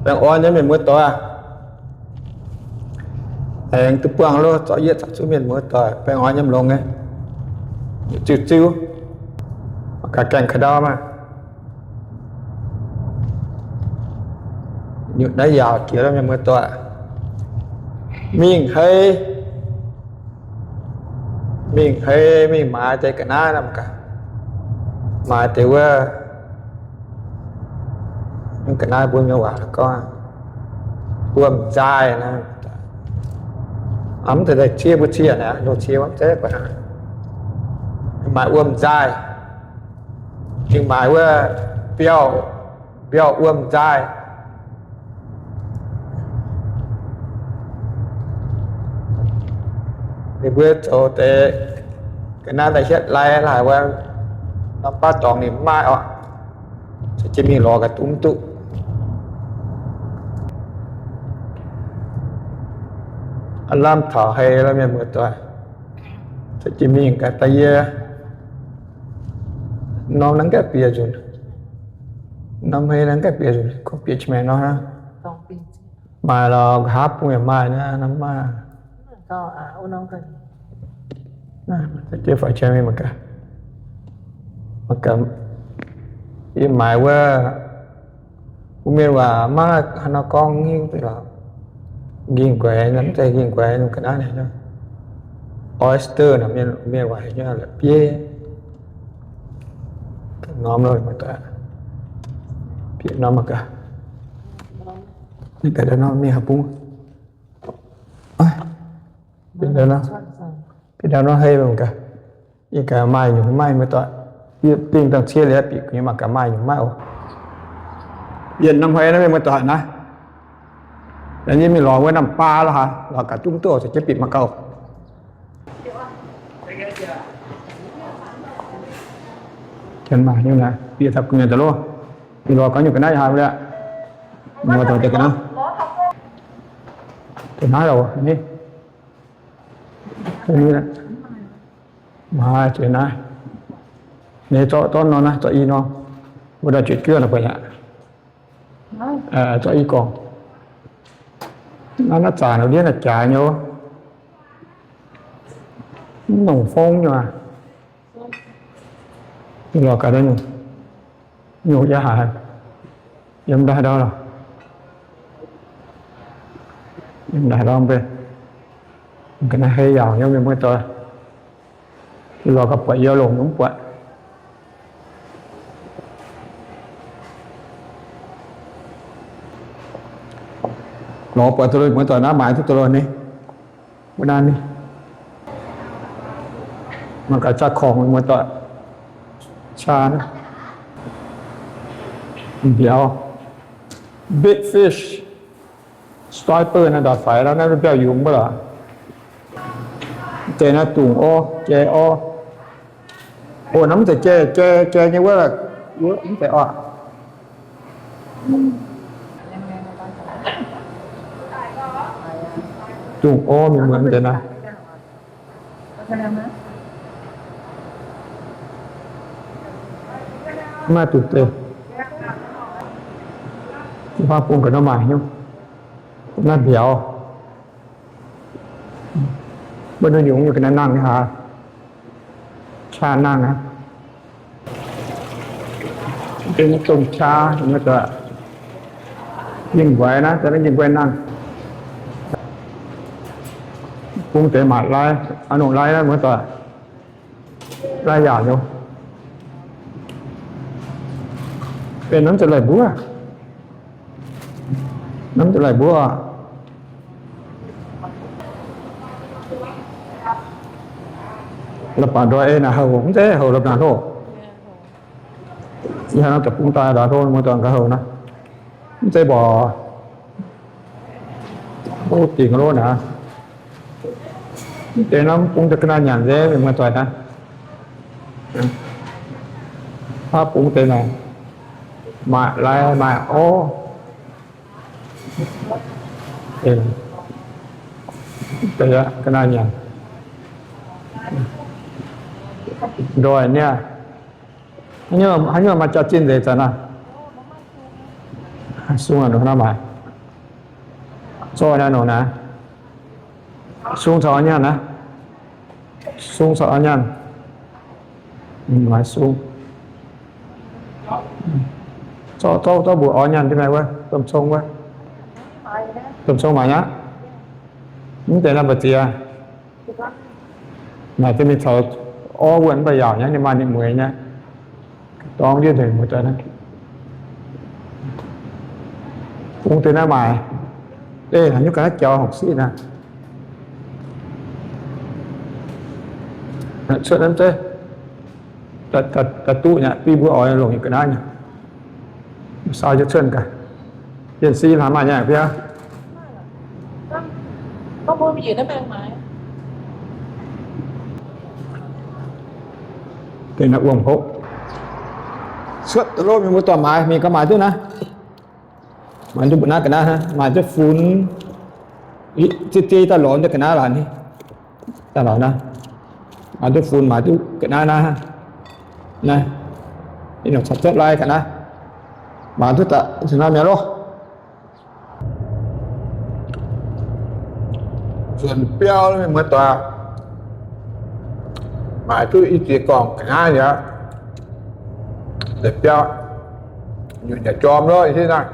Baengh orn nyei mienh muoz doic. Aengx duqv buangh loh, zorqv yietv caux zuqc mienh muoz doic baengh orn nyei longx nyei. Ziuh ziuh, mangc gaax gaengh ka'ndau maah. Nyutc naaiv yaauc jiex loh mienh muoz doic. Mingh hei, mingh hei, mingh maaiz deix ga'naaiv nor mangc gaax, maaiz deix wuov, ga'naaiv mbuo mienh waac gorngv wuom-nzaaih naaiv. Mv zeiz cie mbuo cie naaiv, loz-cie wuov zeiv, maaiz wuom-nzaaih. Ninh maaiz wuov mbiauh, mbiauh wuom-nzaaih. Ninh mbuo zoux deix ga'naaiv daaih hietv lai haic wuov, norm baav dorngx ninh mv maaih oc. Se jiex mingh lorz gaax duqv mv duqv. Aav lamh taux hei loh mienh muoz doic. Se jiex mingh gaax daaih yie norm naaiv gaengh bieqc nzunc, norm hei naaiv gaengh bieqc nzunc, kungx bieqc qiex maengx nor. Maaih lorqc, nqa'haav bung yaac maaih naaiv, norm maaih. Jiex faix qiex mingh mangc gaax. Mangc gaax, yie maaiz wuov, mbuo mienh waac maiv haaix nor gorngv nyei lorqc. Nqingh guaix, mv zeiz nqingh guaix, ga'naaiv naaiv, oyster nor, mienh waac heuc la'bieiv. Norm loh, bieqc norm mangc gaax. Ninh gaax norm mingh haaix bung. Bieqc norm hei mangc gaax. Yie gaax maaih nyungc maaih mienh muoz doic. Yie dingh dangh cie liuz bieqc gu'nyuoz mangc gaax maaih nyungc maaih oc. Yie norm hei naaiv mienh muoz doic naaiv. Yie mingh lorz wuov norm baa lorqc haaix, lorz gaax duqv mv duqv oc, caux jienv bieqc mangc gaax oc. Janx maaih nyungc naaiv, bieqc taux gu'nyuoz daaih loh. Mingh lorz gaax nyungc ga'naaiv haaix liuz. Mienh muoz doic, ga'naaiv, ga'naaiv oc, ni. Maaih zuqc naaiv. Ninh zorqv dorn nor naaiv, zorqv i nor. Wuov dauh jueiz juov nor buatc aqv. Zorqv i gorngv. Naaiv, naaiv zaanc nor ndiev naaiv jaaix nyei. Mv nongc fong nyei aqv. Lorz gaax nyungc, nyungc yaac haiz yiem ndaaih ndau lorqc. Yiem ndaaih ndau mv bei. Ga'naaiv hei yaauc nyei mienh muoz doic. Lorz gaax buatc yie longc mv buatc. Lorz buatc duqv loh mienh muoz doic, naaiv maaiz duqv duqv loh ni. Wuov naaiv ni. Mangc gaax jaa-korngc mienh muoz doic. Jaa naaiv. Mbiauz. Big fish. Striper naaiv ndortv faix lorqc, naaiv mbiauh yungz mv lorqc. Deix naaiv dungz orv, jai orv. Oc, naaiv mv zeiz jai, jai, jai nyei wuov, wuov mv zeiz orv. Dungz orv mienh muoz deix naaiv. Maaih dungz deix. Faanv bung ga'naaiv maaih nyungc. Naaiv mbiauz. Mbuo nyungc nyungc ga'naaiv nangh nyei haaix. Qaqv nangh aqv. Dongh qaqv, yingh nquaix naaiv, dongh yingh nquaix nangh. Bung deix maaih lai, aa, longc lai naaiv muoz doic. Lai yaac nyei. Benx norm za'laic mbuov. Norm za'laic mbuov. La'baac ndoih ei naaic houc, mv zeiz houc la'baac hlo. Yie haiz norm deic-bung daaih la'hlo muoz doic ga'houc naaiv. Mv zeiz mborqc. Mv dingc lov naaiv. Mv deix norm bung daaih ga'naaiv nyanc nzengc mienh muoz doic naaiv. Faanv bung deix naaic, maaih lai maaih orv. Deix ga'naaiv nyanc. Ndoih niaa. Haaix nyungc maaih jaax-zinh nzengc zanc naaiv? Sung aqv, nongc naaiv maaic. Zorqv naaiv nongc naaiv. Sung caux orv nyaanh naaiv. Sung caux orv nyaanh. Maaiz sung. Zorqv, zorqv, zorqv mbuoqc orv nyaanh jienv mingh wuov, domh cong wuov. Domh cong maaiz aqv. Mv deix naaiv mbu'ziex. Naaic deix mingh caux orv wuov mv baac yaauc nyei, ninh maaih ninh mueiz nyei. Dorngx ndiev nzengc mueiz daaih naaiv. Bung deix naaiv maaic. Ei, haaix nyungc ga'naaiv jaux hongc siqv naaiv. Cuotv naaiv zeiv. Daaih duqv nyei, biv mbuo oix longc nyei ga'naaiv nyei. Saau jienv cuotv gaax. Yienh si haaix maaih nyei biaa. Deix naaiv wuom hopv. Cuotv daaih loh, mienh muoz-doic, maaiz mingh gaax, maaiz duqv naaiv. Maaiz duqv mbuo naaiv ga'naaiv, maaiz duqv funx. Ziev ziev daaih lorz deix ga'naaiv laaix ni. Daaih lorz naaiv. Maaiz duqv funx, maaiz duqv ga'naaiv naaiv. Naaiv, ninh longc caux cuotv lai ga'naaiv. Maaiz duqv daaih nzunc naaiv mi'aqv loh. Nzuonx biauv mienh muoz-doic, maaiz duqv i ziex gorngv ga'naaiv aqv. Biauv nyunc yaac jorm loh, i hiuv naaiv.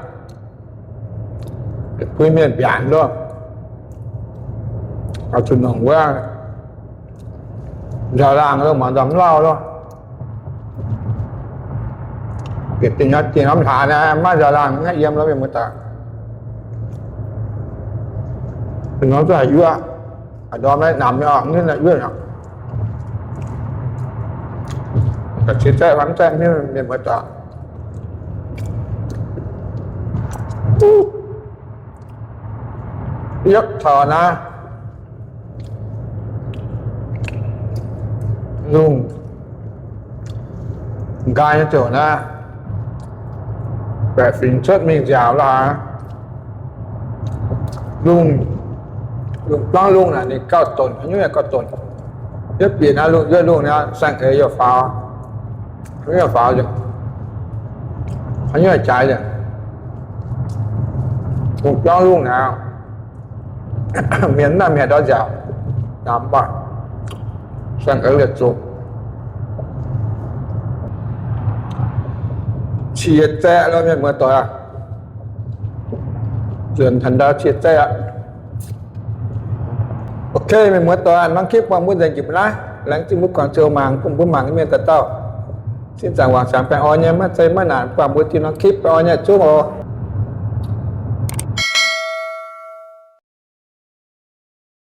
Kuiv mienh mbiaanc loh. Oix zuqc nongc wuov nzauh laangh loh, mangc nzauh mv lauh loh. Bieqc dinh norm hlaax naaiv maiv nzauh laangh, maiv yiem loh, mienh muoz-doic. Zuqc norm zuqc haaix yuoqv, haaix ndorm naaiv namx nyei oc, mv hiuv naaiv yuoqv oc. Ga'qiex zaeqv, mv zaeqv, mienh muoz-doic. Yietv taux naaiv, lungh nqaai nyei ziouc naaiv, baeqc fingx cuotv mingh nziaauc lorqc. Lungh, lungh buangv lungh naaic ninh gauh donc, haaix nyungc yaac gauh donc. Yietv bieqc naaiv lungh, yietv lungh naaiv saeng-eix yaac faaux, haaix nyungc yaac faaux nzengc, haaix nyungc yaac jaaix nzengc. Lungh buangv lungh naaic, mienh mv maaih mienh ndortv nziaauc, namx mv baac saeng-eix liepc zuqc. Qiex zaeqv loh, mienh muoz-doic aac. Nzuonx taux ndau qiex zaeqv aqv. Ok, mienh muoz-doic, norm clip buangh mbuo nzengc jiex mbuo naaiv. Laengz zingh mbuo guangc ziouc mangc, bun mbuo mangc nyei mienh dauh dauh. Sin zaangc wangc ziangx baengh orn nyei, maiv zeiz maiv naanc, buangh mbuo diuh norm clip baengh orn nyei zungv oc.